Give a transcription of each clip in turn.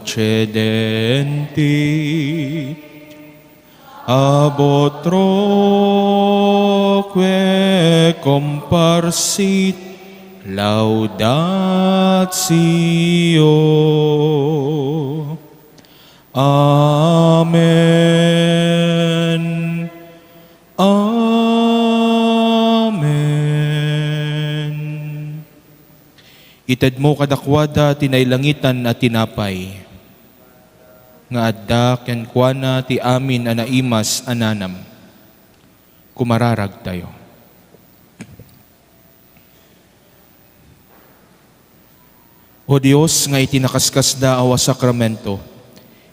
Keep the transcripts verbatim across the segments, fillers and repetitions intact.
cedenti, ab utroque comparsit laudatio. Amen. Amen. Itedmo kadakuada ti nailangitan a tinapay, nga adda kenkuana ti amin a naimas a nanam. Kumararagtayo. O Dios, nga iti nakaskasdaaw a sakramento,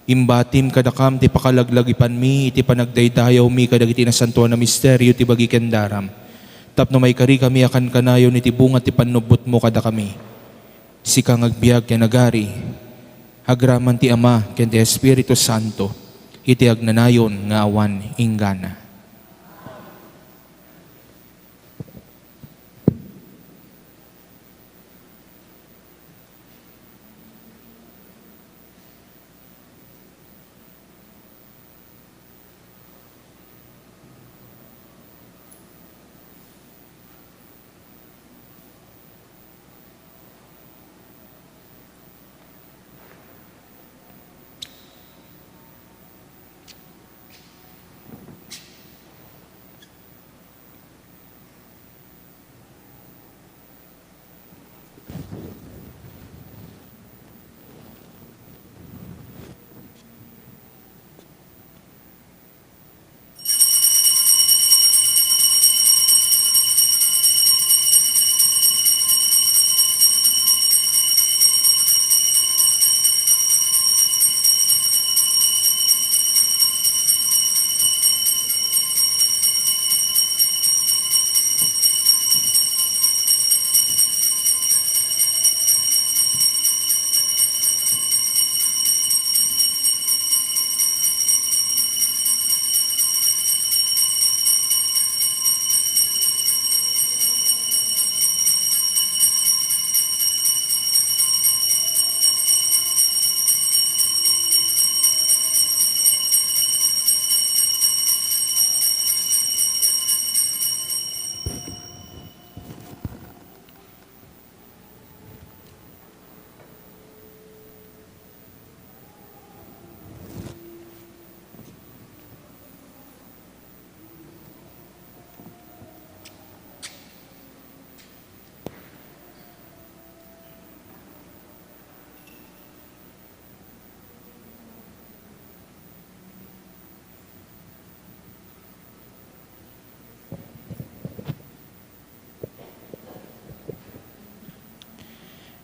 imbatim kadakam ti pakalaglagipanmi iti panagdaydayawmi kadagiti nasantoan a misterio ti bagi ken daram, tapno maikarikami a kankanayon iti bunga ti pannubbotmo kadakami. Sika nga agbiag ken agari, agraman ti Ama ken ti Espiritu Santo, iti agnanayon nga awan inggana.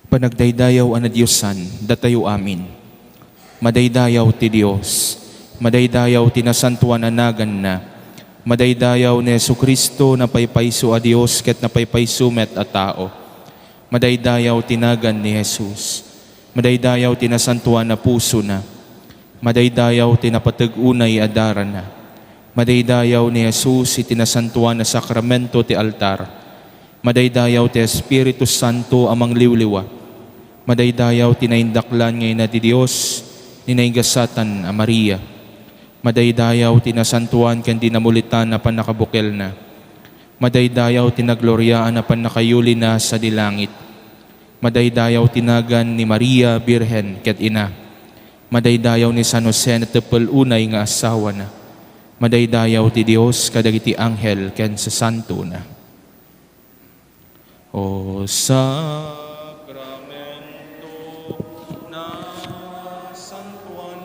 Panagdaydayaw a nadiosan, datayo amin. Madaydayaw ti Dios, madaydayaw ti nasantoan a naganna, madaydayaw ni Jesu-Cristo, napaypayso a Dios ket napaypayso met a tao. Madaydayaw ti nagan ni Jesus. Madaydayaw ti nasantoan a pusona. Madaydayaw ti napateg unay a darana. Madaydayaw ni Jesus iti nasantoan a sakramento ti altar. Madaydayaw ti Espiritu Santo a mangliwliwa. Madaydayaw ti naindaklan nga Ina ti Dios, ni naigasatan a Maria. Madaydayaw ti nasantoan ken di namulitan a pannakabukelna. Madaydayaw ti nagloriaan a pannakayulina sadi langit. Madaydayaw ti nagan ni Maria, Birhen ket Ina. Madaydayaw ni San Jose, nateppel unay nga asawana. Madaydayaw ti Dios kadagiti anghel ken sasantona. O sakramento, nasantoan.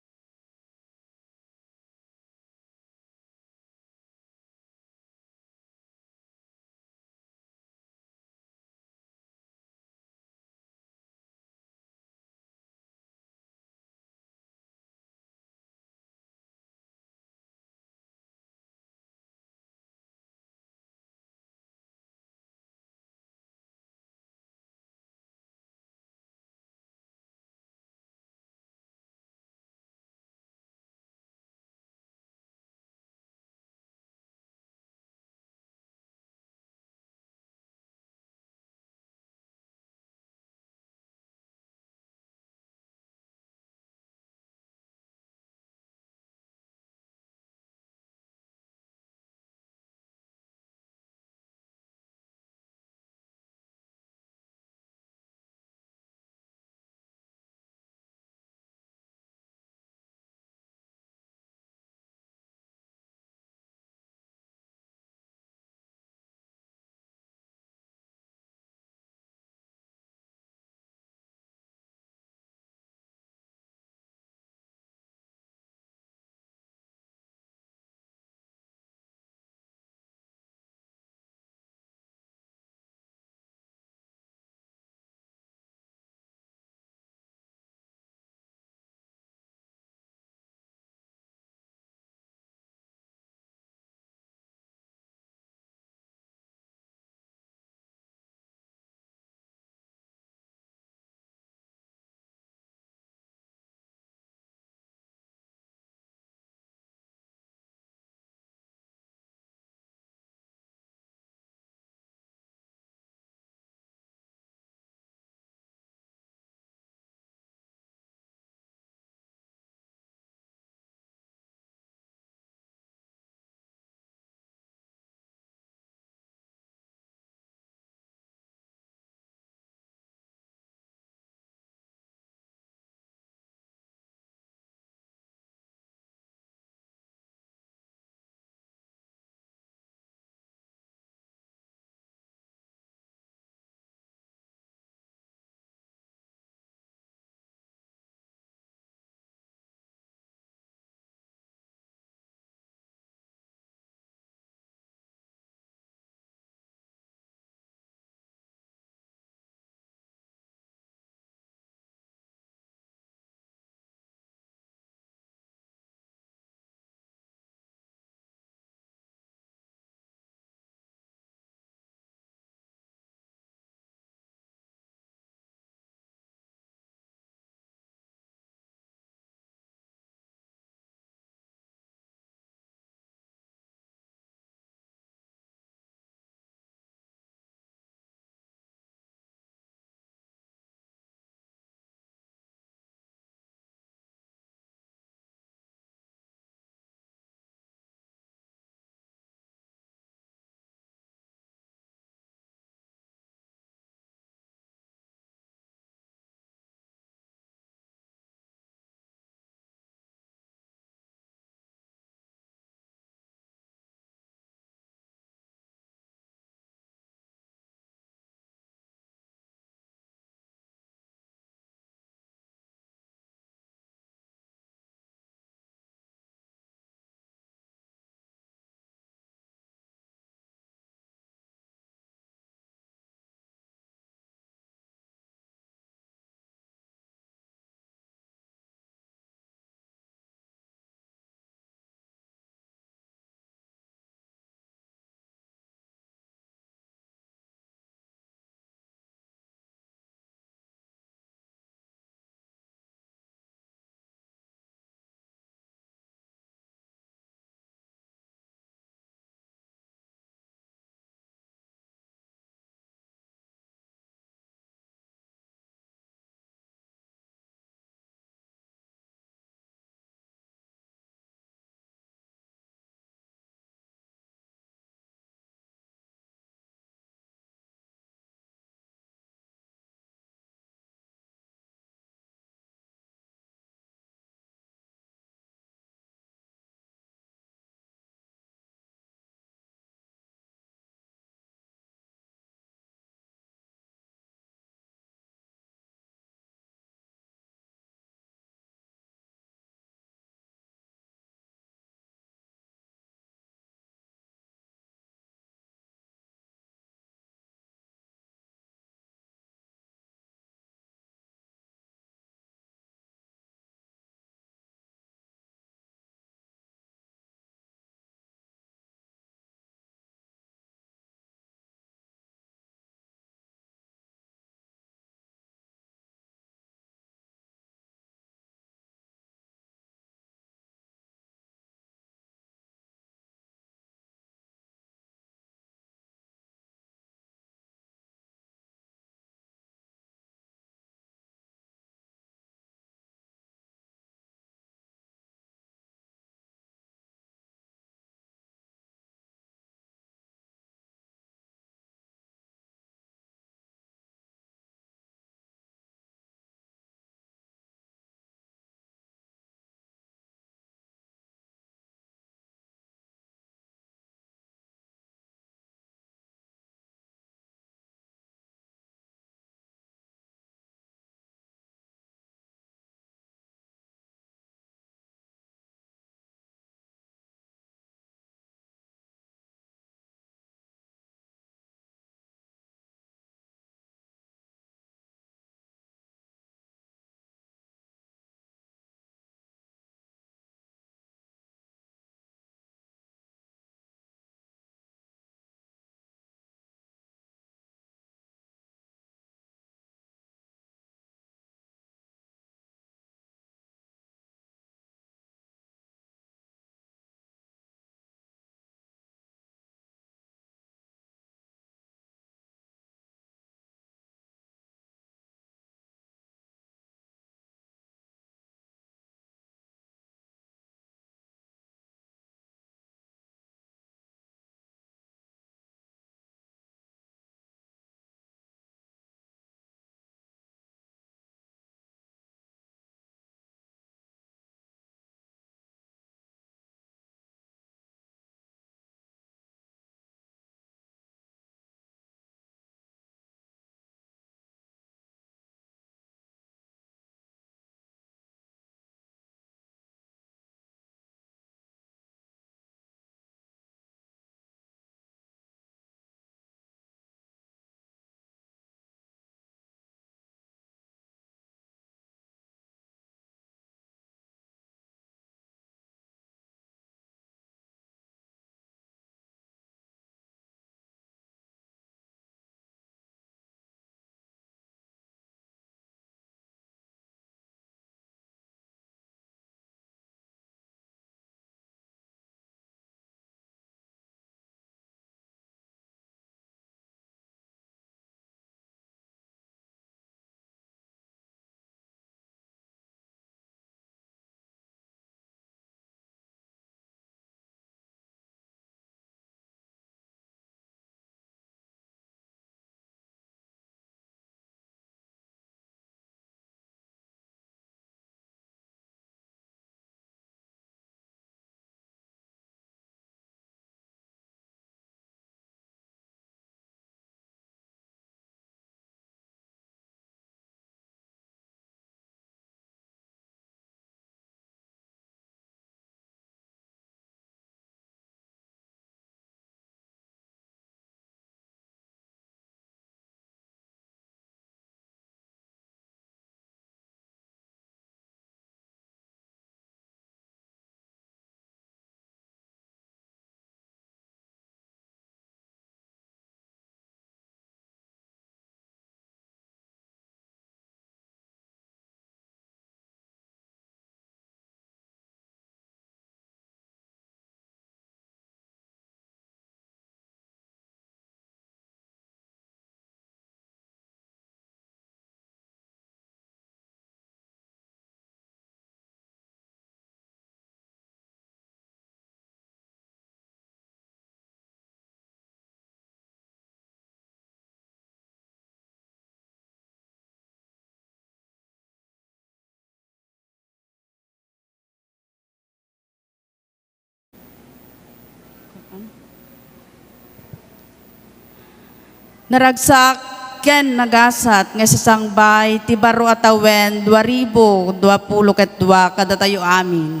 Naragsak ken nagasat nga isasangbay ti baro a tawen dua ribu dua pulo ket dua kadatayo amin.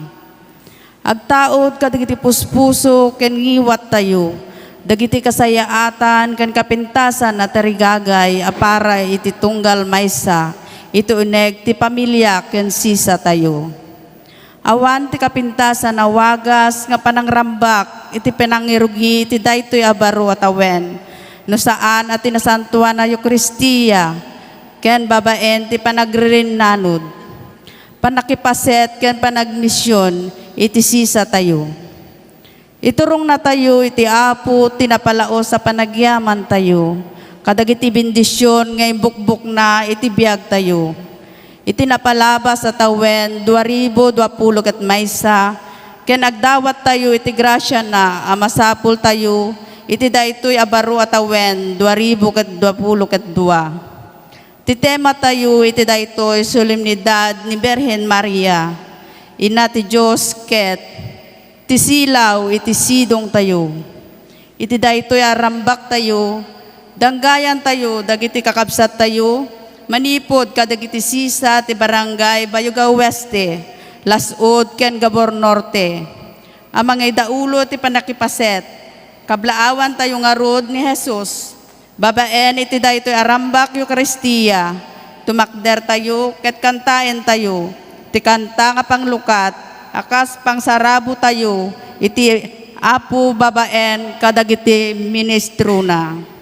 Agtaud kadagiti puspuso ken ngiwattayo, dagiti kasayaatan ken kapintasan a tarigagay a para iti tunggal maysa iti uneg ti pamilia ken sisatayo. Awan ti kapintasan a wagas nga panangrambak iti panangirugi iti daytoy a baro a tawen, no saan a ti Nasantoan a Eukaristia ken babaen ti panagririnnanud, pannakipaset ken panagmision iti sisatayo. Iturongnatayo iti Apo ti napalaos a panagyamantayo kadagiti bendision nga imbukbokna iti biagtayo. Iti napalabas a tawen dua ribu dua pulo ket maysa, ken agdawattayo iti grasiana a masapultayo iti daytoy a baro a tawen dua ribu ket dua pulo ket dua. Ti tematayo iti daytoy solemnidad ni Birhen Maria, Ina ti Dios ket ti silaw iti sidongtayo. Iti daytoy a rambaktayo, danggayantayo dagiti kakabsattayo manipud kadagiti sisa ti Barangay Bayugaw Oeste, Las-ud ken Gabor Norte a mangidaulo ti pannakipaset. Kablaawantayo ngarud ni Jesus. Babaen iti daytoy a rambak Eukaristia, tumakdertayo ket kantaentayo ti kanta nga panglukat a kas pangsarabotayo iti Apo babaen kadagiti ministrona.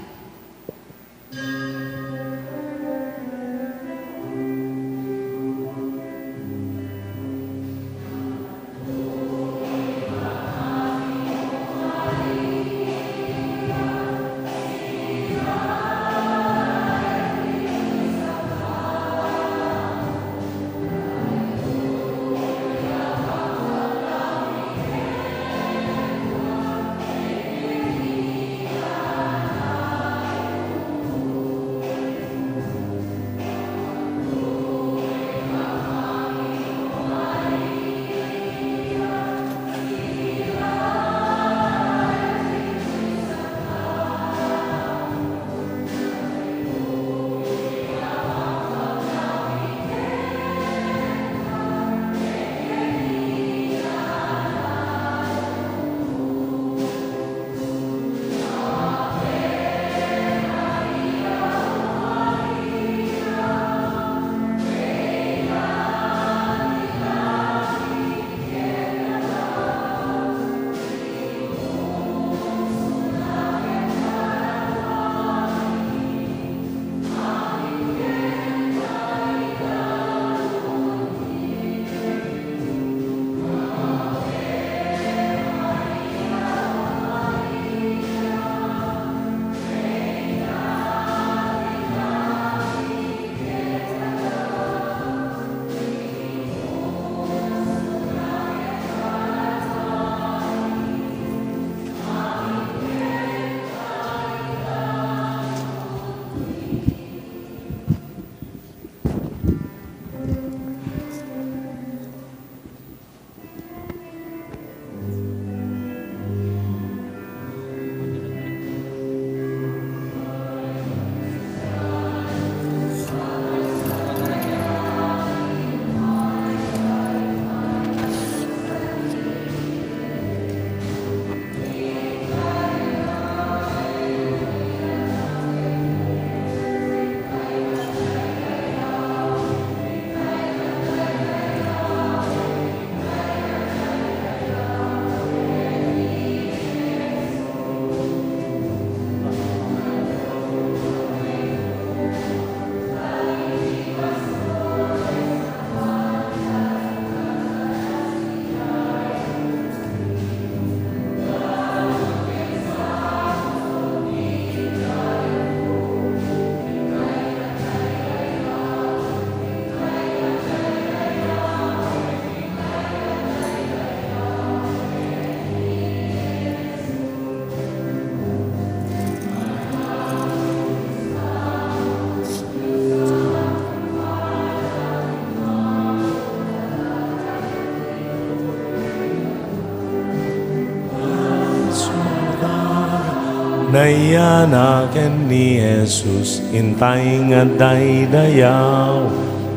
Naiyana ken ni Jesus, intay nga daydayaw,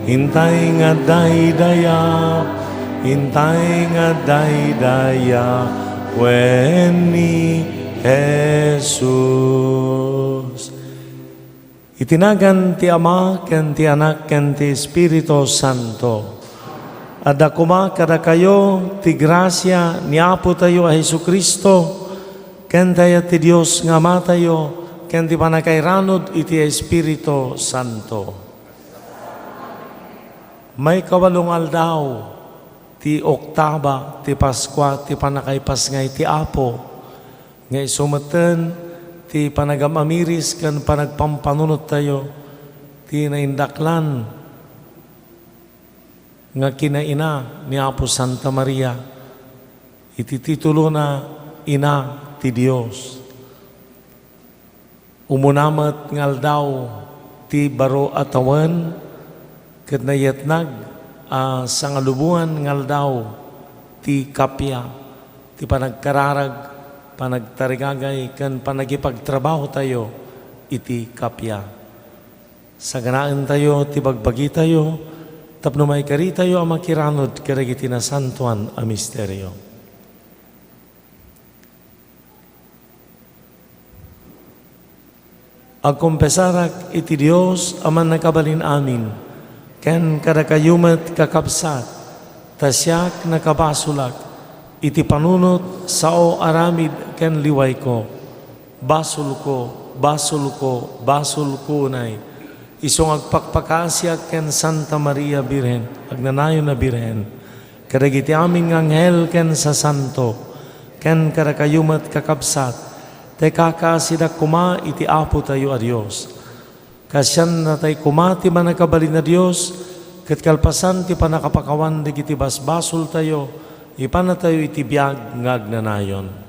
intay nga daydayaw, intay nga daydayaw ken ni Jesus. Iti nagan ti Ama, ken ti Anak, ken ti Espiritu Santo. Adda koma kadakayo ti grasia ni Apotayo a Jesu-Cristo, ken dayta ti Dios nga Amatayo, ken ti pannakairanud iti Espiritu Santo. Maikawalo nga aldaw ti oktaba ti Paskua ti pannakaipasngay ti Apo, nga isu metten ti panagam-amiris ken panagpampanunottayo ti naindaklan nga kinaina ni Apo Santa Maria iti titulona Ina ti Dios. Umuna met nga aldaw ti baro a tawen, ket nayatnag a sangaluboan nga aldaw ti kappia, ti panagkararag, panagtarigagay, ken panagipagtrabahotayo iti kappia. Saganaentayo ti bagbagitayo tapno maikaritayo a makiranud kadagiti nasantoan a misterio. Agkonfesarak iti Dios a Mannakabalin-amin, ken kadakayo met, kakabsat, ta siak nakabasolak iti panunot, sao, aramid, ken liwayko. Basolko, basolko, basolko unay. Isu nga agpakpakaasiak ken Santa Maria Birhen, agnanayon a Birhen, kadagiti amin nga anghel ken sasanto, ken kadakayo met, kakabsat, ta ikakaasidak koma iti Apotayo a Dios. Kaasiannatay koma ti Mannakabalin a Dios, ket kalpasan ti pannakapakawan dagiti basbasoltayo, ipannatayo iti biag nga agnanayon.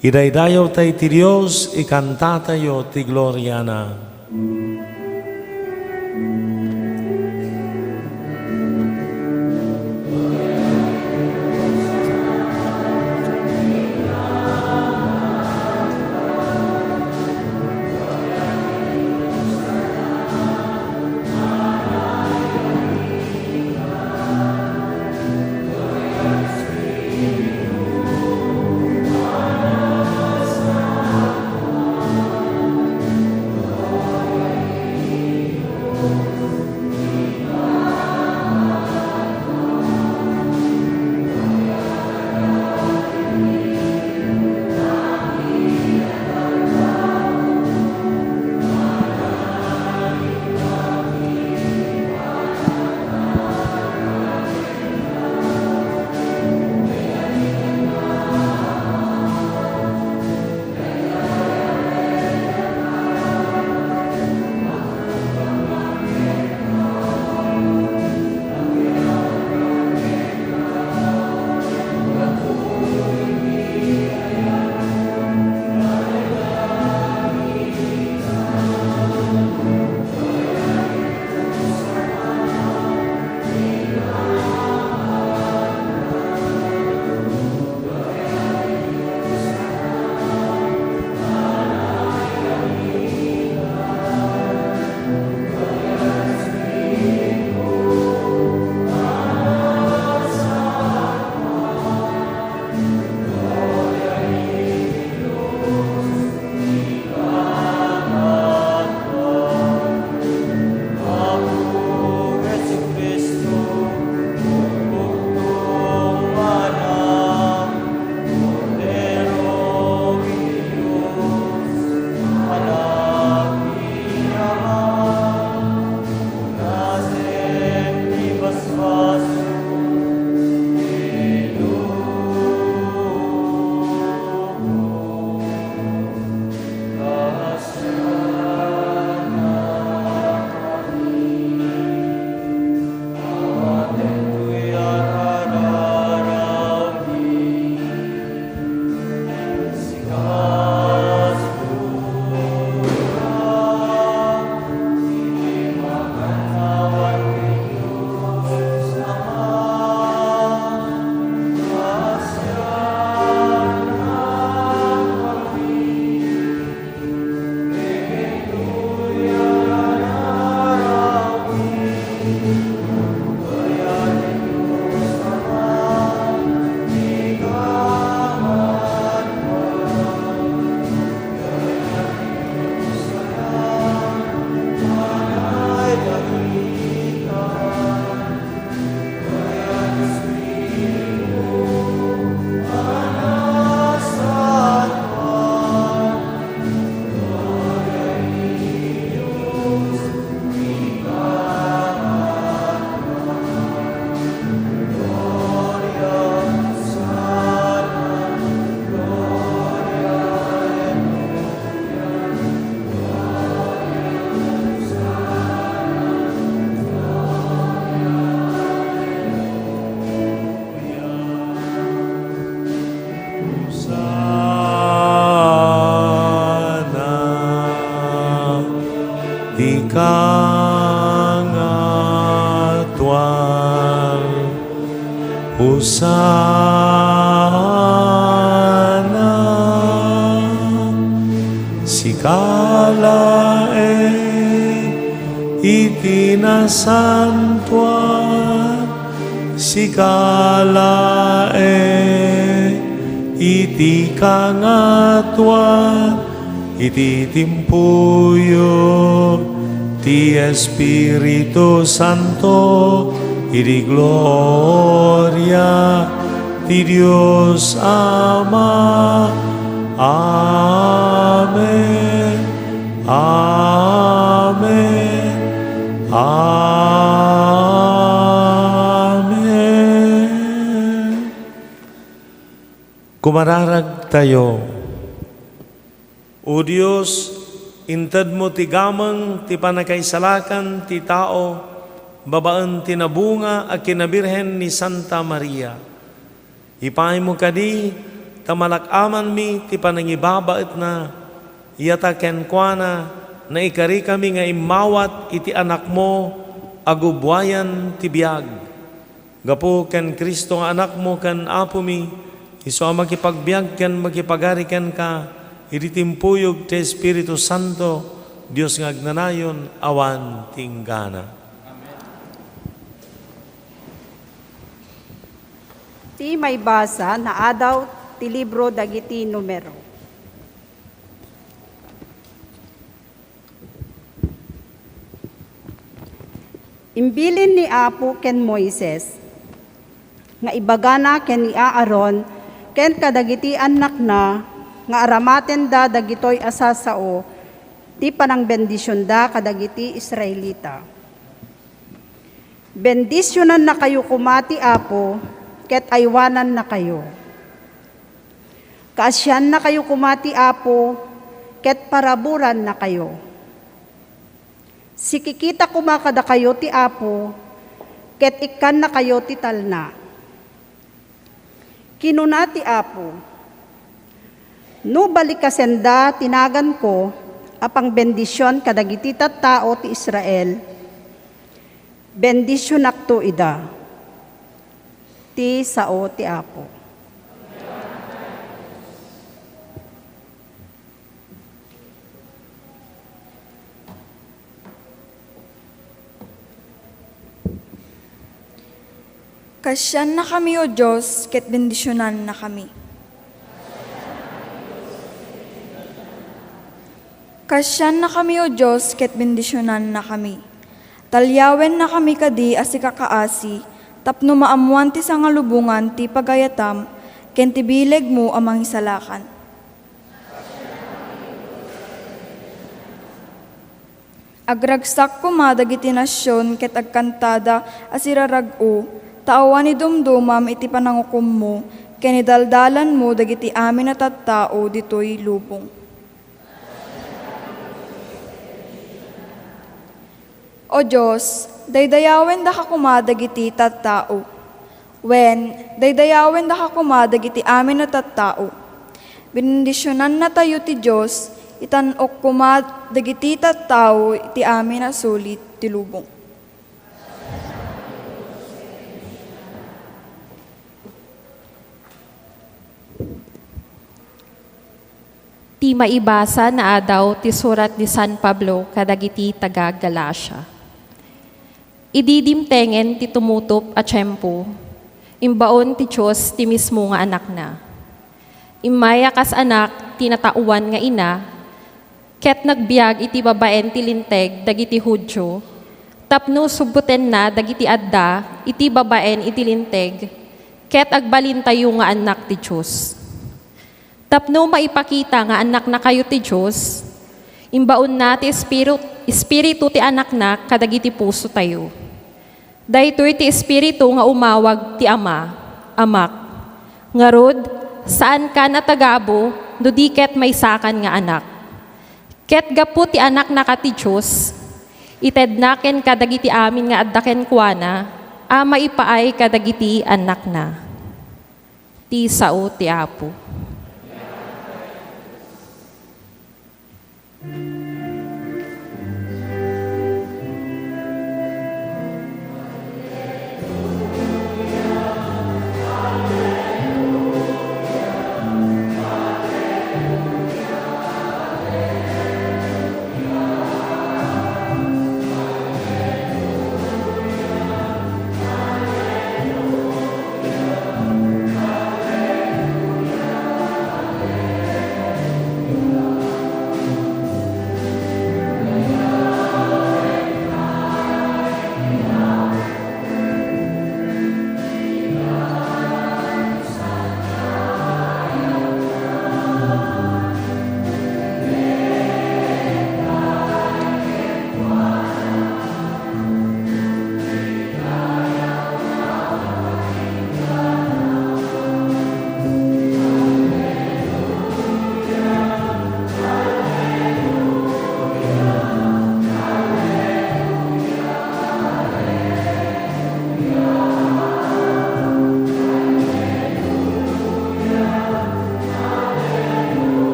Idaydayawtayo ti Dios, ikantatayo ti gloriana. Hosanna, sika laeng iti nasantoan, sika laeng iti kangatoan, iti timpuyog ti Espiritu Santo, idi gloria ti Dios Ama. Amen. Amen. Amen. Kumararagtayo. O Dios, intedmo ti gameng ti pannakaisalakan ti tao babaen ti nabunga a kinabirhen ni Santa Maria. Ipaaymo kadi ta malak-amanmi ti panangibabaetna, ya ta kenkuana naikarikami nga immawat iti Anakmo a gubuayan ti biag. Gapu ken Cristo nga Anakmo ken Apomi, isu a makipagbiag ken makipagari kenka, idi timpuyog ti Espiritu Santo, Dios nga agnanayon, awan ti inggana. Ti maibasa naadaw ti libro dagiti Numero. Imbilin ni Apo ken Moises nga ibagana ken ni Aaron ken kadagiti annakna nga aramatenda dagitoy a sasao ti panangbendisionda kadagiti Israelita. Bendisionannakayo koma ti Apo ket aywanannakayo. Kaasiannakayo koma ti Apo ket paraburannakayo. Sikikita koma kadakayo ti Apo ket ikkannakayo ti talna. Kinuna ti Apo, "No balikasenda ti naganko a pangbendision kadagiti tattao ti Israel, bendisionakto ida." Ti sao ti Apo. Kaasiannakami, O Dios, ket bendisionannakami. Kaasiannakami, O Dios, ket bendisionannakami. Talyawennakami kadi a sikakaasi, tapno maammoan ti sangalubongan ti pagayatam ken ti bilegmo a mangisalakan. Agragsak koma dagiti nasion ket agkantada a sirarag-o, ta awan idumdumam iti panangukommo ken idaldalanmo dagiti amin a tattao ditoy lubong. O Dios, daydayawendaka koma dagiti tattao. Wen, daydayawendaka koma dagiti amin a tattao. Bendisionannatayo ti Dios, itan-ok koma dagiti tattao iti amin a suli ti lubong. Ti maibasa naadaw ti surat ni San Pablo kadagiti taga-Galacia. Idi dimtengen ti tumutop a tiempo, imbaon ti Dios ti mismo nga Anakna. Immay a kas anak ti nataoan nga ina, ket nagbiag iti babaen ti Linteg dagiti Judio, tapno subbutenna dagiti adda iti babaen iti Linteg, ket agbalintayo nga annak ti Dios. Tapno maipakita nga annaknakayo ti Dios, imbaonna ti Espiru-, Espiritu ti Anakna kadagiti pusotayo. Daytoy ti Espiritu nga umawag ti Ama, Amak. Ngarud, saankan a tagabu no di ket maysakan nga anak. Ket gapu ti Anaknaka ti Dios, itedna kenka dagiti amin nga adda kenkuana a maipaay kadagiti annakna. Ti sao ti Apo.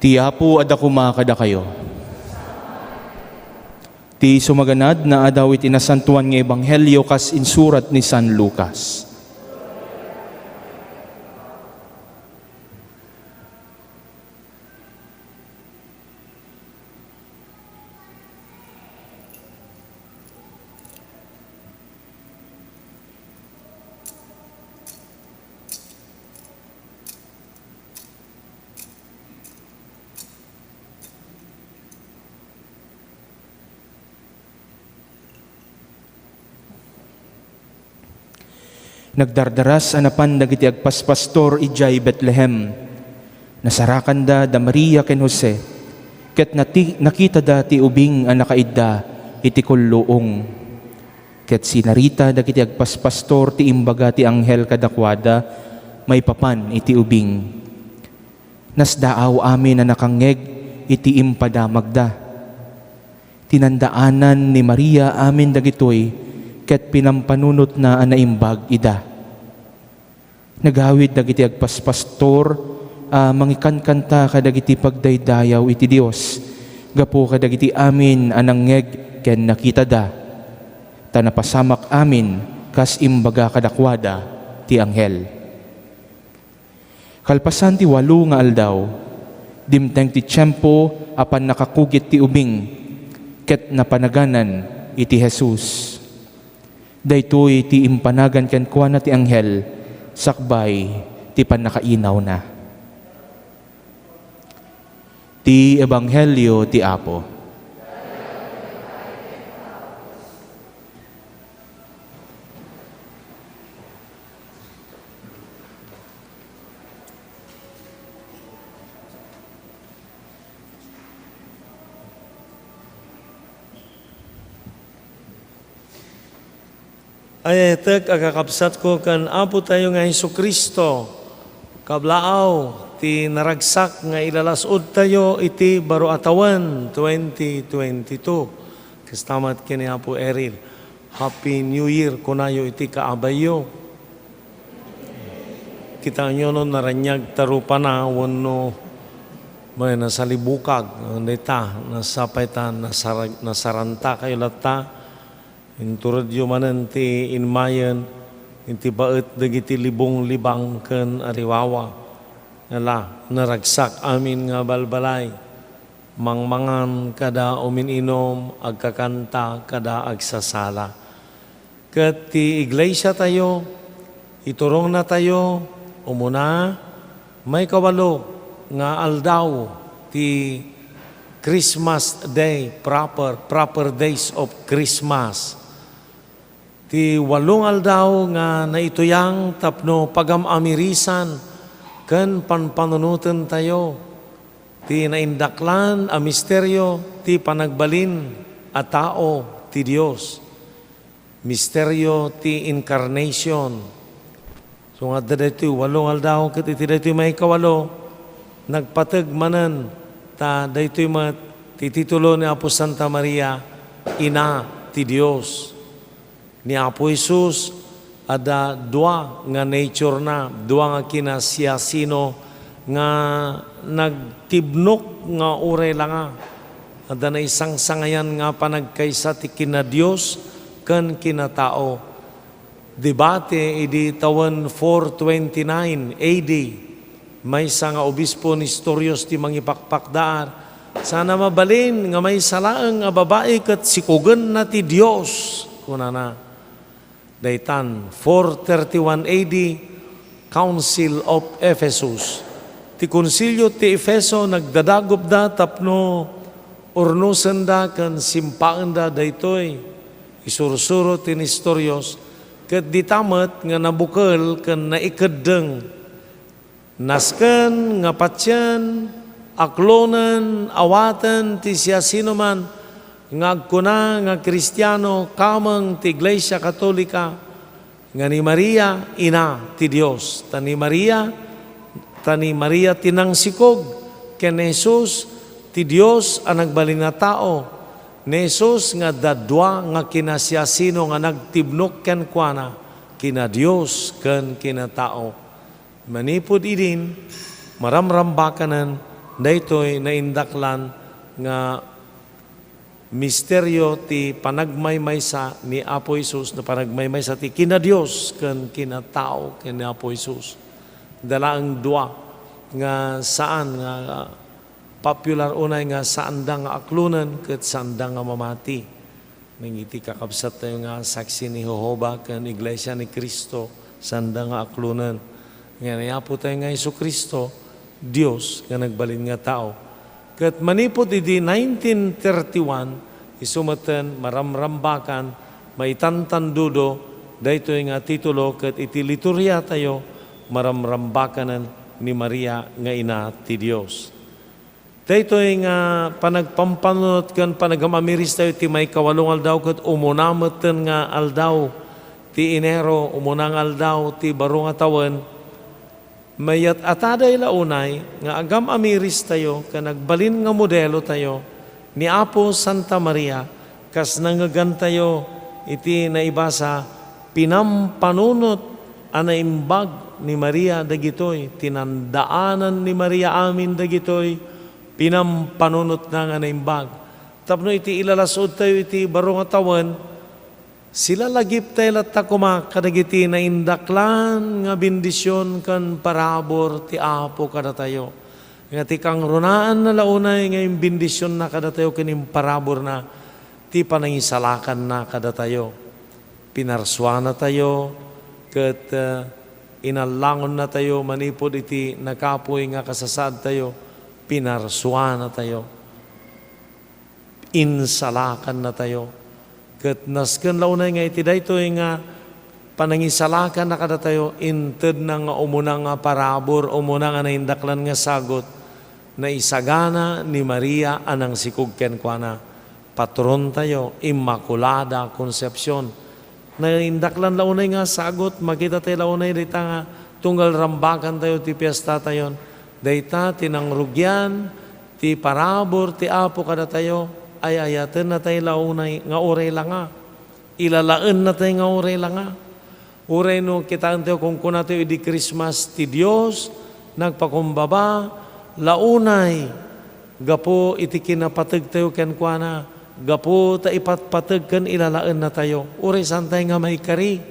Ti Apo adda koma kadakayo. Ti sumaganad nga adaw iti Nasantoan nga Ebanghelio kas insurat ni San Lucas. Nagdardaras a napan dagiti agpaspastor idiay Betlehem. Nasarakanda da Maria ken Jose, ket nati-, nakitada ti ubing a nakaidda iti kulluong. Ket sinarita dagiti agpaspastor ti imbaga ti anghel kadakuada maipapan iti ubing. Nasdaaw amin a nakangngeg iti impadamagda. Tinandaanan ni Maria amin dagitoy ket pinampanunotna a naimbag ida. Nagawid dagiti agpaspastor a mangikankanta kadagiti pagdaydayaw iti Dios gapu kadagiti amin a nangngeg ken nakitada. Ta napasamak amin kas imbaga kadakuada ti anghel. Kalpasan ti walo nga aldaw, dimteng ti tiempo a pannakakugit ti ubing, ket napanaganan iti Jesus. Daytoy ti impanagan kenkuana ti anghel sakbay ti pannakainawna. Ti Ebanghelio ti Apo. Ay-ayatek a kakabsatko ken Apotayo nga Jesu-Cristo, kablaaw ti naragsak nga ilalas-odtayo iti baro a tawen, twenty twenty-two. Kasta met ken ni Apo Eril, "Happy New Year," kunayo iti kaabayyo. Kitaenyo no naraniag ta rupana wenno may nasalibukag, dayta, nasapay ta nasarag-, nasarantakayo latta. Inturedyo manen ti immayen iti baet dagiti libong-libang ken ariwawa. Ala, naragsak amin nga balbalay. Mangmangan kada umin-inum, agkakanta kada agsasala. Ket ti iglesiatayo, iturongnatayo, umuna, maikawalo nga aldaw ti Christmas Day, proper, proper days of Christmas. Ti walo nga aldaw nga naituyang tapno pagam-amirisan ken panpanunotentayo ti naindaklan a misterio ti panagbalin a tao ti Dios. Misterio ti incarnation. So nga adda daytoy walo nga aldaw, ket iti daytoy maikawalo, nagpateg manen ta daytoy met ti titulo ni Apo Santa Maria, Ina ti Dios. Ni Apo Jesus, adda dua nga nature na, dua nga kinasiasino nga nagtibnok nga uray la nga adda naisangsangayan nga panagkaysa ti kina-Dios ken kinatao. Debate idi tawen four twenty-nine A D, maysa nga obispo Nestorius ti mangipakpakdaar, sana mabalin nga maysa laeng a babai ket sikugenna ti Dios, kunana. Daytan, four thirty-one A D, Council of Ephesus. Ti Konsilio ti Efeso nagdadagupda tapno urnosenda ken simpaenda daytoy. Isursuro ti Nestorius, ket dita met nga nabukel ken naikeddeng. Nasken nga patien, aklonen, awaten ti siasinoman nga agkuna nga Kristiano kameng ti Iglesia Katolika nga ni Maria, Ina ti Dios. Ta ni Maria, ta ni Maria ti nangsikog ken ni Jesus ti Dios a nagbalin a tao. Ni Jesus nga adda dua nga kinasiasino nga nagtibnok kenkuana, kina Dios ken kina tao. Manipud idin, maramrambakanen Daytoy naindaklan nga misterio ti panagmaymaysa ni Apo Jesus, no panagmaymaysa ti kina-Dios ken kinatao ken ni Apo Jesus. Dalaeng dua nga saan nga popular unay nga saanda nga aklonen ket saanda nga mamati. Nagiti kakabsat tayo nga saksi ni Jehovah ken Iglesia ni Cristo, saanda nga aklonen nga ni Apo tayo nga Jesu-Cristo, Dios nga nagbalin nga tao. Ket manipud idi nineteen thirty-one, isu metten maramrambakan, maitantandudo, daytoy nga titulo ket iti liturgia tayo, maramrambakanen ni Maria nga Ina ti Dios. Daytoy nga panagpampanunot ken panagam-amiris tayo ti maikawalo nga aldaw ket umuna metten nga aldaw ti Enero, umuna nga aldaw ti baro nga tawen. Mayat-ataday la unay nga agam-amiris tayo ken agbalin nga modelo tayo ni Apo Santa Maria, kas nangngegan tayo iti naibasa, pinampanunot a naimbag ni Maria dagitoy, tinandaanan ni Maria amin dagitoy, pinampanunotna nga naimbag. Tapno iti ilalasud tayo iti baro nga tawen, silalagip tayo latta koma kadagiti naindaklan nga bendision ken parabur ti Apo kadatayo. Nga ti kangrunaanna la unay nga imbendisionna kadatayo ken imparaburna ti panangisalakanna kadatayo. Pinarsuanatayo ket, eh, inallangonnatayo manipud iti nakapuy nga kasasaadtayo. Pinarsuanatayo. Insalakannatayo. Ket nasken la unay nga iti daytoy nga panangisalakanna kadatayo, intedna nga umuna nga parabur, umuna nga naindaklan nga sagut, naisagana ni Maria a nangsikog kenkuana, patrontayo, Immaculada Concepcion. Naindaklan la unay nga sagut, makita tayo la unay dayta nga tunggal rambakan tayo ti piesta tayon. Dayta ti nangrugian ti parabur ti Apo kadatayo, ay-ayatenna tayo la unay nga uray la nga. Ilalaenna tayo nga uray la nga. Uray no kitaen tayo, kunkunatayo idi Christmas, ti Dios nagpakumbaba la unay gapu iti kinapategtayo kenkuana, gapu ta ipatpateg ken ilalaennatayo. Uray saantayo nga maikari.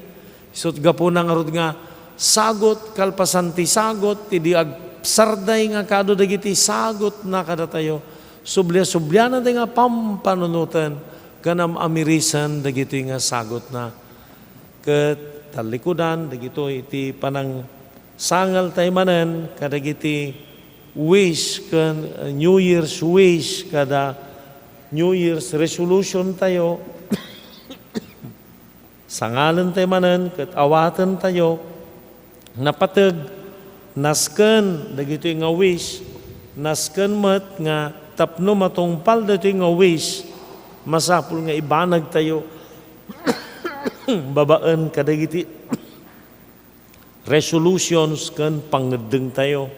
Isut' gapuna ngarud nga sagut, kalpasan ti sagut, ti di agsarday nga kaadu dagiti sagutna kadatayo. Sublia-sublianatayo nga pampanunoten ken am-amirisen dagitoy nga sagutna. Ket tallikudan dagitoy iti panangsangaltayo manen kadagiti wish ken, uh, New Year's wish kada New Year's resolution tayo. Sangalentayo manen ket awatentayo napateg nasken dagitoy nga wish, nasken met nga tapno matungpal daytoy nga wish, masapul nga ibanagtayo babaen kadagiti resolutions ken pangngeddengtayo.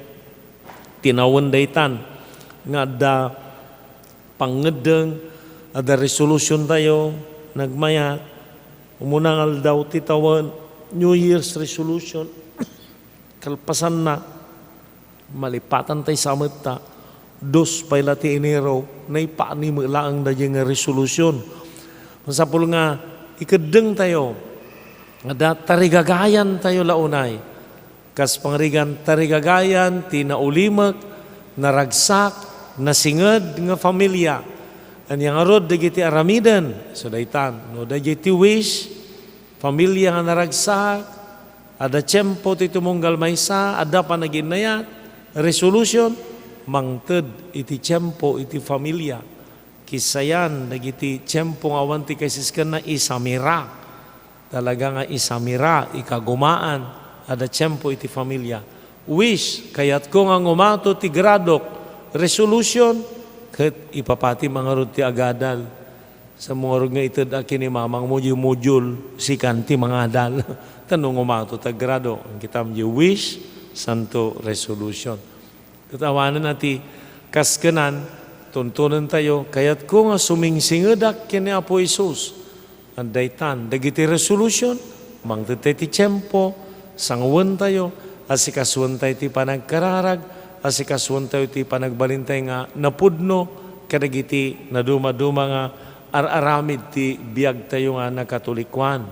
Tinawen daytan nga adda pangngeddeng, adda resolution tayo, nagmayat, umuna nga aldaw ti tawen, New Year's resolution, kalpasanna, malipatan tayo sa metta, dos pay la ti Enero, naipaani met laeng daydiay nga resolution. Masapul nga ikeddeng tayo, adda tarigagayan tayo la unay. Kas pangarigan, tarigagayan ti naulimek, naragsak, nasinged nga familia. Ania ngarud dagiti aramiden? So daytan, no, dagiti wish, familia nga naragsak, adda tiempo ti tumunggal maysa, adda panaginnayat, resolution, mangted iti tiempo iti familia. Kisayan dagiti tiempo nga awan ti kaisiskenna, isamira. Talaga nga isamira, ikagumaan, adda tiempo iti familia. Wish, kayatko nga ngumato ti gradok, resolution, ket ipapati ngarud ti agadal. Sa ngarud nga ited a kinimamangmo, di module, sikan ti mangadal. Ta no ngumato ti gradok, kitam di wish, santo resolution. Ket awanen a ti kaskenan, tuntunen tayo, kayatko nga sumingsingedak ken ni Apo Jesus. Daytan, dagiti resolution, mangted tayo ti tiempo, sanguentayo, asikasuentayo ti panagkararag, Asikasuentayo ti panagbalintay nga napudno kadagiti nadumaduma nga ar-aramid ti biagtayo nga nakatolikoan.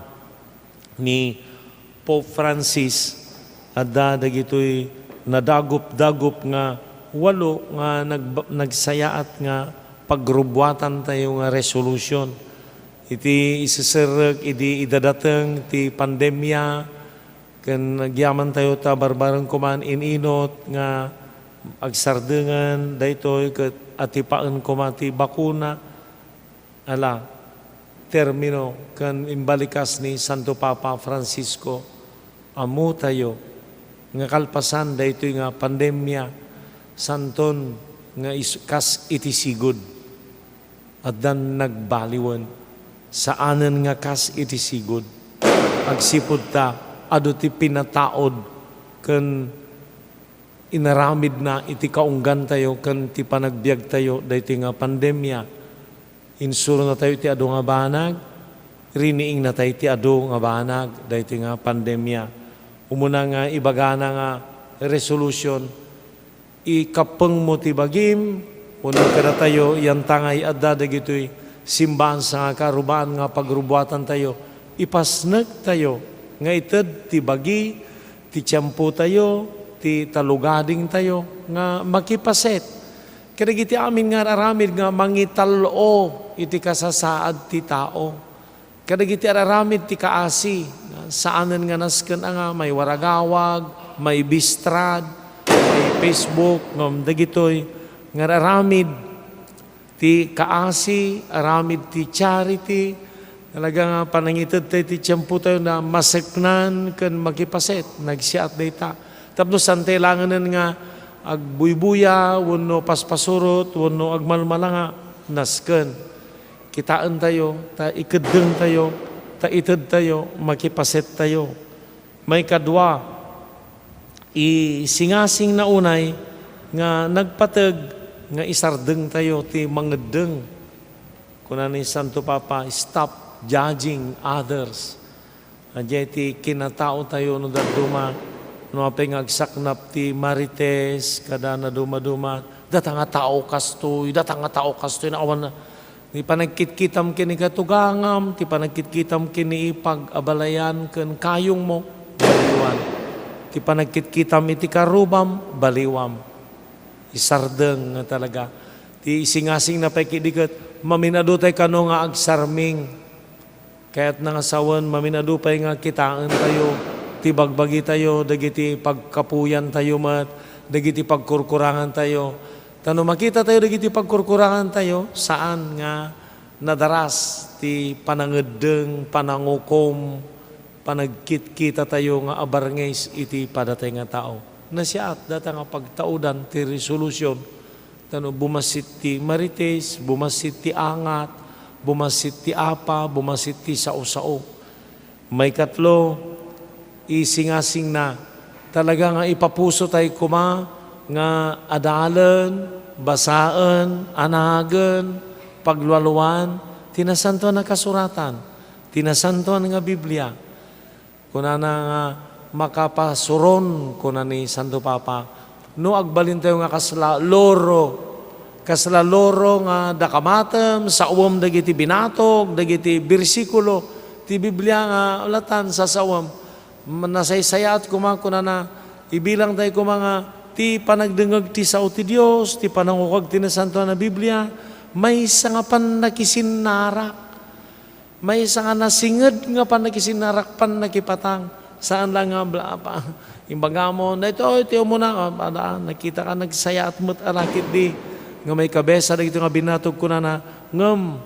Ni Pope Francis, adda dagitoy nadagupdagup nga walo nga nag-, nagsayaat nga pagrubuatantayo nga resolution. Iti iseserrek idi idadateng ti pandemia, ken agyamantayo ta barbareng koman in-inut nga agsardengen daytoy ket atipaen koma ti bakuna. Ala, termino ken imbalikas ni Santo Papa Francisco, ammotayo nga kalpasan daytoy nga pandemia, santon nga is-, kas iti sigud. Addan nagbaliwen, saanen nga kas iti sigud. Agsipud ta adu ti pinataud ken inaramidna iti kaunggantayo ken ti panagbiagtayo daytoy nga pandemia. Insuronatayo iti adu nga banag, riniingnatayo iti adu nga banag daytoy nga pandemia. Umuna nga ibagana nga resolution, ikappengmo ti bagim, wenno kadatayo, yantangay adda dagitoy simbaan sangaka rubaan nga pagrubuatantayo, ipasnektayo nga ited ti bagi, ti tiempotayo, ti talugadingtayo nga makipaset kadagiti amin nga aramid nga mangital-o iti kasasaad ti tao. Kadagiti ar-aramid ti kaasi, saanen nga nasken a nga maiwaragawag, maibistrad, mai-Facebook, ngem dagitoy nga ar-aramid ti kaasi, aramid ti charity, talaga nga panangitedtayo ti tiempotayo na maseknan ken makipaset, nagsiat dayta. Tapno saan tayo langenen nga agbuybuya, wenno paspasurot, wenno agmalmalanga, nasken. Kitaentayo, ta ikeddengtayo, ta itedtayo, makipasettayo. Maikadua, isingasingna unay nga nagpateg nga isardengtayo ti mangeddeng. Kuna ni Santo Papa, "Stop judging others." Adiay ti kinataotayo no dadduma, no apay nga agsaknap ti Marites, kada nadumaduma, data nga tao kastoy, data nga tao kastoy, na awan na. Ti panagkitkitam ken ni katugangam, ti panagkitkitam ken ni ipag-abalayan ken kayongmo, baliwan. Ti panagkitkitam iti karubam, baliwam. Isardeng nga talaga. Ti isingasingna pay ketdi ket, maminadutay kano nga agsarming. Kayatna nga sawen, maminadu pay nga kitaentayo ti bagbagitayo dagiti pagkapuyantayo met, dagiti pagkurkurangantayo. Ta no makitatayo dagiti pagkurkurangantayo, saan nga nadaras ti panangeddeng, panangukom, panagkitkitatayo nga abarngis iti padatay nga tao. Nasiat data nga pagtaudan ti resolution. Tano bumassit ti Marites, bumassit ti angat, bumassit ti apa, bumassit ti sao-sao. Maikatlo, isingasingna, talaga nga ipapusotay koma nga adalen, basaen, anagen, paglualuan ti Nasantoan a Kasuratan, ti Nasantoan nga Biblia. Kunana nga, "Makapasuron," kuna ni Santo Papa, "no agbalintayo nga kasla loro, kasla loro nga dakamatem, saoem dagiti binatog, dagiti bersikulo ti Biblia nga ulatan, sasaoem." Nasaysayaat koma, kunana, ibilangtayo koma nga ti panagdengngeg ti sao ti Dios, ti panangukag ti Nasantoan a Biblia, maysa nga pannakisinnarak. Maysa nga nasinged nga pannakisinnarak, pannakipatang. Saan lang nga bla-, pa, imbagam, "Daytoy ti umuna," ah, pada, nakita ka, nagsayaat met a lakit di. Nga maikabesa dagitoy nga binatog, kunana, ngem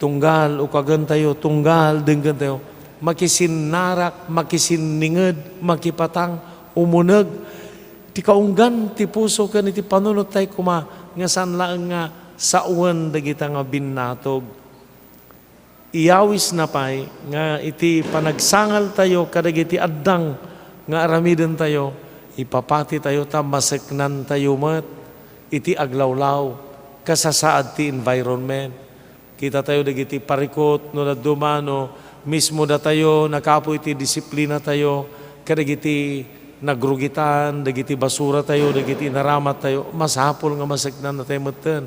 tunggal ukagentayo, tunggal denggentayo, makisinnarak, makisinninged, makipatang, umuneg ti kaunggan ti puso ken iti panunottay koma nga saan laeng nga sawen dagita nga binatog. Iyawisna pay nga iti panagsangaltayo kadagiti addang nga aramidentayo, ipapatitayo ta maseknantayo met iti aglawlaw, kasasaad ti environment. Kitatayo dagiti parikut no dadduma no mismo datayo nakapu iti disiplinatayo kadagiti nagrugitan dagiti basuratayo, dagiti inaramattayo, masapul nga maseknannatayo metten.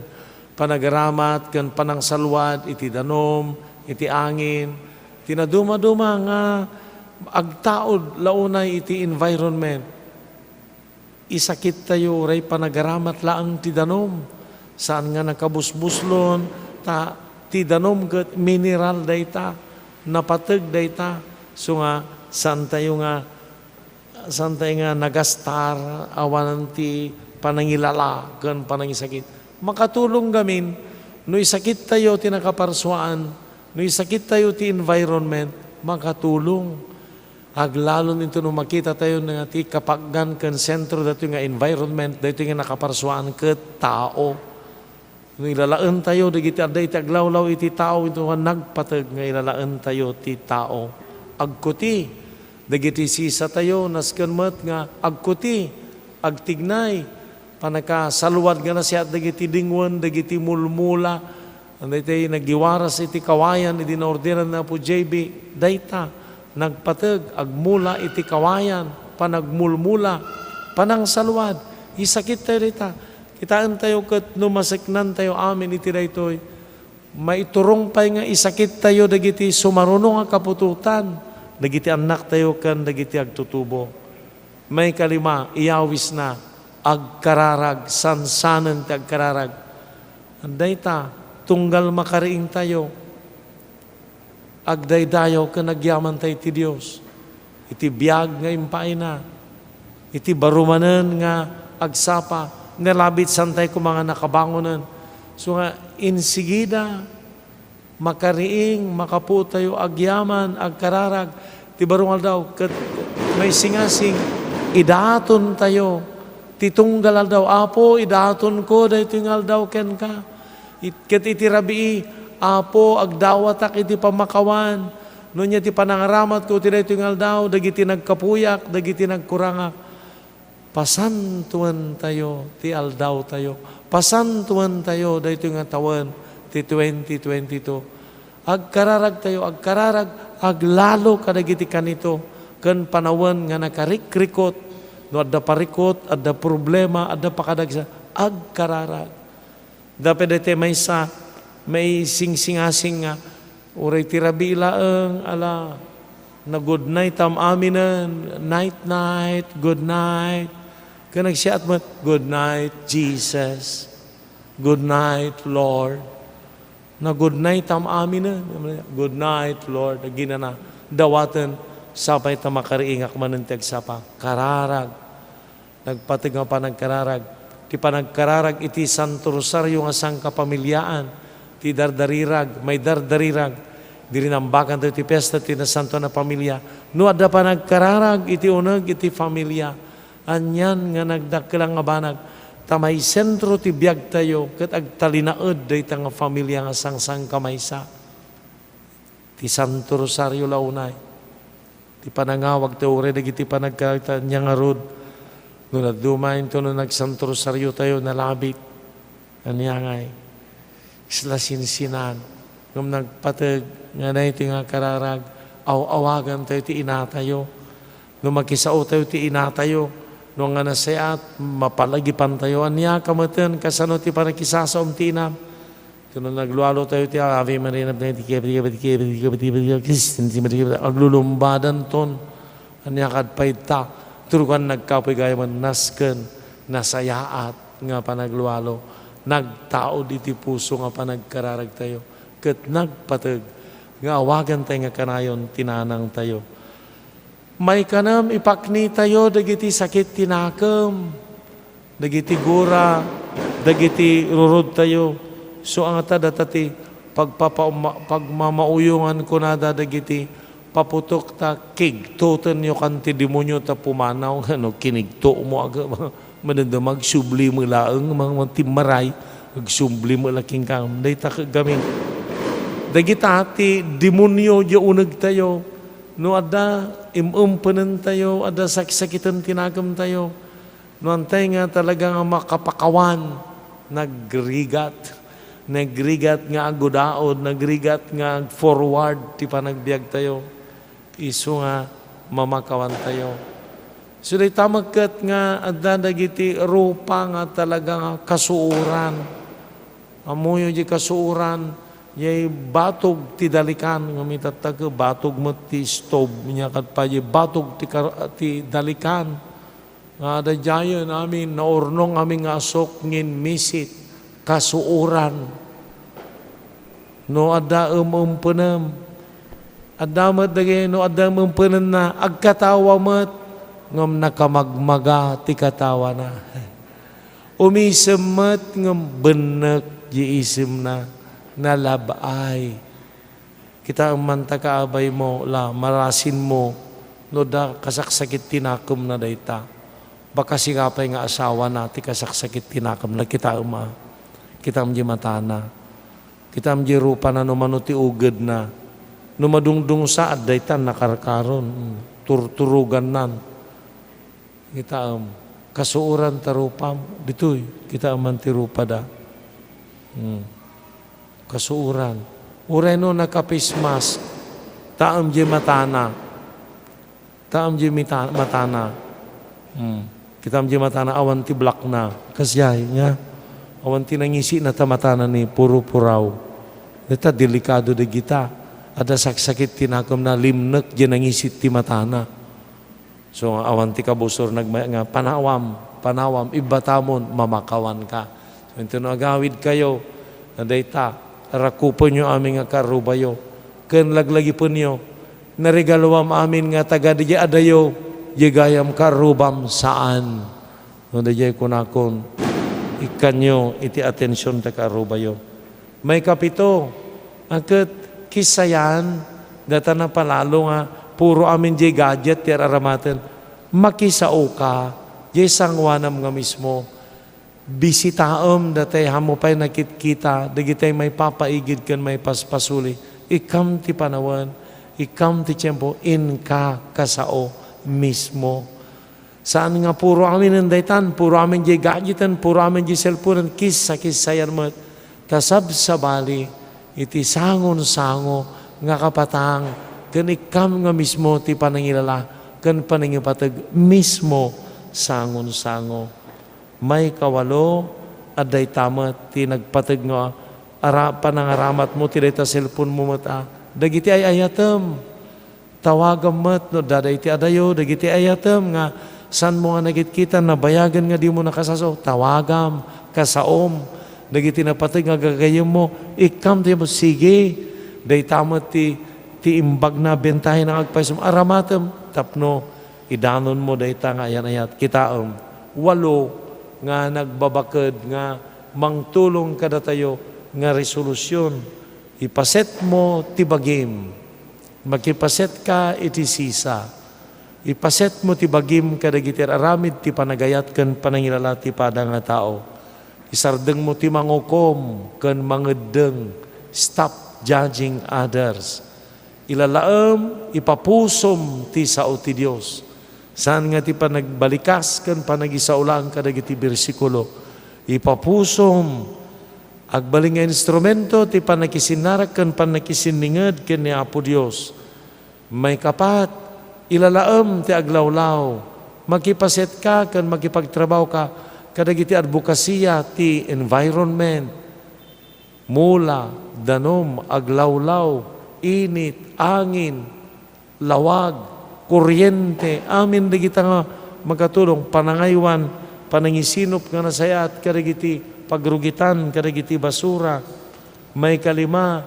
Panagaramat ken panangsalwad iti danum, iti angin, ti nadumaduma nga agtaud la unay iti environment. Isakittayo uray panagaramat laeng ti danum. Saan nga nakabusbuslon, ta ti danum ket mineral dayta, napateg dayta. So nga, saantayo nga, saantayo nga nagastar awanen ti panangilala ken panangisakit. Makatulong gamin no isakittayo ti nakaparsuaan, no isakittayo ti environment, makatulong. Aglalon into no makitatayo nga ti kapakgan ken sentro daytoy nga environment, daytoy nga nakaparsuaan ket tao. No ilalaentayo dagiti adda iti aglawlaw iti tao, into nga nagpateg nga ilalaentayo ti tao. Agkuti dagiti sisatayo, nasken met nga agkuti, agtignay, panakasalwad nga nasiat dagiti dingwen, dagiti mulmula, daytoy nagiwaras iti kawayan idi naordenan ni Apo J B. Dayta, nagpateg, agmula iti kawayan, panagmulmula, panangsalwad. Isakittayo dayta. Kitaentayo ket no maseknantayo amin iti daytoy, maiturong pay nga isakittayo dagiti sumaruno nga kaputotan, dagiti annaktayo ken dagiti agtutubo. Maikalima, iyawisna, agkararag, sansanen ti agkararag. Dayta, tunggal makariingtayo, agdaydayaw ken agyamantayo iti Dios, iti biag nga impaayna, iti baro manen nga agsapa, nalabit saantayo koma nga nakabangonen. So nga, insigida, makariing, makapuottayo agyaman, agkararag ti baro nga aldaw, ket maisingasing, idatontayo ti tunggal aldaw. Apo, idatonko daytoy nga aldaw kenka. It-, ket iti rabii, Apo, agdawatak iti pammakawan. No ania ti panangaramatko iti daytoy nga aldaw, dagiti nagkapuyak, dagiti nagkurangak. Pasantoentayo ti aldawtayo. Pasantoentayo daytoy nga tawen ti twenty twenty-two. Agkararagtayo, agkararag, aglalo kadagiti kanito ken panawen nga nakarikrikot. No adda parikot, adda problema, adda pakadagsa, agkararag. Dapay daytoy maysa, maisingsingasing nga, uray ti rabii laeng, ala, na-good night am aminen, night night, good night. Ken nagsiat met, "Good night, Jesus. Good night, Lord." Na-good night am aminen, "Good night, Lord." Aginana, dawaten, sapay ta makariingak manen ti agsapa. Kararag. Nagpateg nga panagkararag. Ti panagkararag iti Santo Rosario nga sangkapamiliaan, ti dardarirag, maidardarirag, diri nambakantayo ti fiesta ti Nasantoan a Familia. No adda panagkararag iti uneg iti familia, anian nga nagdakkel nga banag, ta maisentro ti biagtayo ket agtalinaed dayta nga familia nga sangsangkamaysa. Ti Santo Rosario la unay. Ti panangawagtayo uray dagiti panagkararagtayo, ania ngarud, no nadumaento no nagsanto rosariotayo, nalabit. Ania ngay? Isla sinsinan. Ngem nagpateg nga daytoy nga kararag, aw-awagantayo ti inatayo. No makisaotayo ti inatayo, no nga nasayaat, mapalagipantayo. Ania ka metten, kasano ti panakisasaom ti inam? Ket no naglualotayo ti Ave Maria, aglulumbadanton. Ania kad pay ta? Turukan nagkapuy gayam nasken nasayaat nga panaglualo. Nagtaud iti puso nga panagkararagtayo. Ket nagpateg nga awagantayo nga kanayon ti nanangtayo. Maikanem, ipaknitayo dagiti sakit ti nakem, dagiti gura, dagiti rurudtayo. So, angata data ti pagpapa-, pagmamauyongan kunada dagiti paputok ta kigtotenyo kan ti demonio ta pumanaw. Ngano kinigtomo, aga, madamdama, agsubli met laeng, mga, mga timmaray, agsubli met la kenka. Dayta ket gamin. Dagita ti demonio, diay unegtayo. No adda im-, impenentayo, adda saksakiten ti nakemtayo, no antay nga talaga nga makapakawan, nagrigat, nagrigat nga agudaod, nagrigat nga forward ti panagbiagtayo, isu nga mamakawantayo. So, dayta met ket nga adda dagiti rupa nga talaga nga kasuoran. Ammoyo diay kasuoran, diay batog ti dalikan, ngem itatta ket batog met ti stove, nia ket pay diay batog ti kar-, ti dalikan. Nga adda diayen amin, naurnong amin nga asuk, ngin misit, kasuoran. No adda em-empenem, adda met dagiti, no adda em-empenenna, agkatawa met, ngem nakamagmaga ti katawana. Umisem met, ngem bennek ti isemna, nalab-ay. Kitaem man ta, kaabaymo, la, marasinmo, no adda kasaksakit ti nakemna dayta. Baka siak pay nga asawana ti kasaksakit ti nakemna, kitaem, a. Kitaem diay matana. Kitaem diay rupana no mano ti ugedna. No madungdungsa, adda dayta nakarkaron. Mm. Turturogannan. Kitaem. Kasuoran ta rupam. Ditoy, kitaem man ti rupada. Mm. Kasuoran. Uray no naka-face mask, taem diay matana. Taem diay mita-, matana. Hmm. Kitaem diay matana, awan ti blackna. Kasdiay nga, awan ti nangisina ta matana ni puro puraw. Dayta, delikado dagita. Adda saksakit ti nakemna, limnek diay nangisit ti matana. So, awan ti kabusor nagmay-, nga, "Panawam, panawam, ibbatamon, mamakawanka." So, inton no agawidkayo, nga dayta, rakupenyo amin nga kaarrubayo, ken laglagipenyo, naregaluam amin nga taga diay adayo, diay gayam kaarrubam, saan. No, daydiay kunakon, ikkanyo iti atensiyon ta kaarrubayo. Maikapito, a ket kissayan, dayta napalalo nga puro amin diay gadget ti ar-aramaten. Makisaoka, diay sangoanam nga mismo. Bisitaem daytay, ammo pay nakitkita, dagitay maipapaigid ken maipaspasuli. Ikkam ti panawen, ikkam ti tiempo, inka kasao mismo. Saan nga puro aminen daytan, puro amin diay gadgeten, puro amin diay cellphonen, kissa-kissayan met. Ta sabsabali iti sangon-sango nga kapatang, ken ikkam nga mismo ti panangilala ken panangipateg mismo sangon-sango. Maikawalo, adda dayta met ti nagpateg nga ara-, panangaramatmo ti dayta cellphonemo met a. Dagiti ay-ayatem, tawagam met no adda dayta adayo, dagiti ay-ayatem nga saanmo nga nakitkita, nabayagen nga dimo nakasasao, tawagam, kasaom. Dagiti napateg nga gagayyemmo, ikkam ti, sige, dayta met ti, ti imbagna, bentahenna nga agpayso, aramatem tapno idanonmo dayta nga ayan-ayat. Kitaem, walo nga nagbabaked nga mangtulong kadatayo nga resolusion. Ipasetmo ti bagim. Makipasetka iti sisa. Ipasetmo ti bagim kadagiti aramid ti panagayat ken panangilala ti pada nga tao. Isardengmo ti mangukom ken mangeddeng. Stop judging others. Ilalaem, ipapusom ti sao ti Dios. Saan nga ti panagbalikas ken panagisaolan kadagiti bersikulo. Ipapusom, agbalin nga instrumento ti pannakisinnarek ken pannakisinninged ken ni Apo Dios. Maikapat, ilalaem ti aglawlaw. Makipasetka ken makipagtrabahoka kadagiti advokasia ti environment. Mula, danum, aglawlaw, init, angin, lawag, kuryente, amin dagita nga makatulong, panangaywan, panangisinup nga nasayaat kadagiti pagrugitan, kadagiti basura. Maikalima,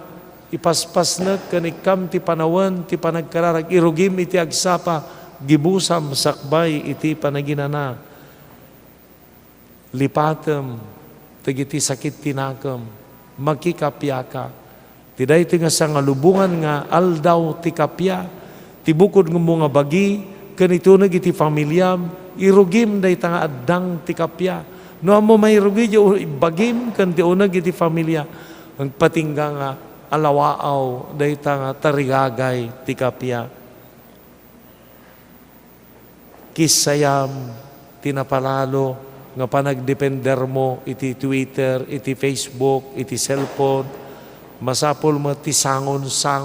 ipaspasnek ken ikkam ti panawen ti panagkararag, irugim iti agsapa, gibusam sakbay iti panaginana. Lipatem dagiti sakit ti nakem, makikapiaka. Ti daytoy nga sangalubongan nga aldaw ti kappia, ti bukodmo nga bagi, ken iti uneg iti familiam, irugim dayta nga addang ti kappia. No ammo mairugi ti u-, bagim ken ti uneg iti familia, agpatingga nga alawaaw dayta nga tarigagay ti kappia. Kissayam ti napalalo nga panagdependermo iti Twitter, iti Facebook, iti cellphone. Masapul met ti sangon-sango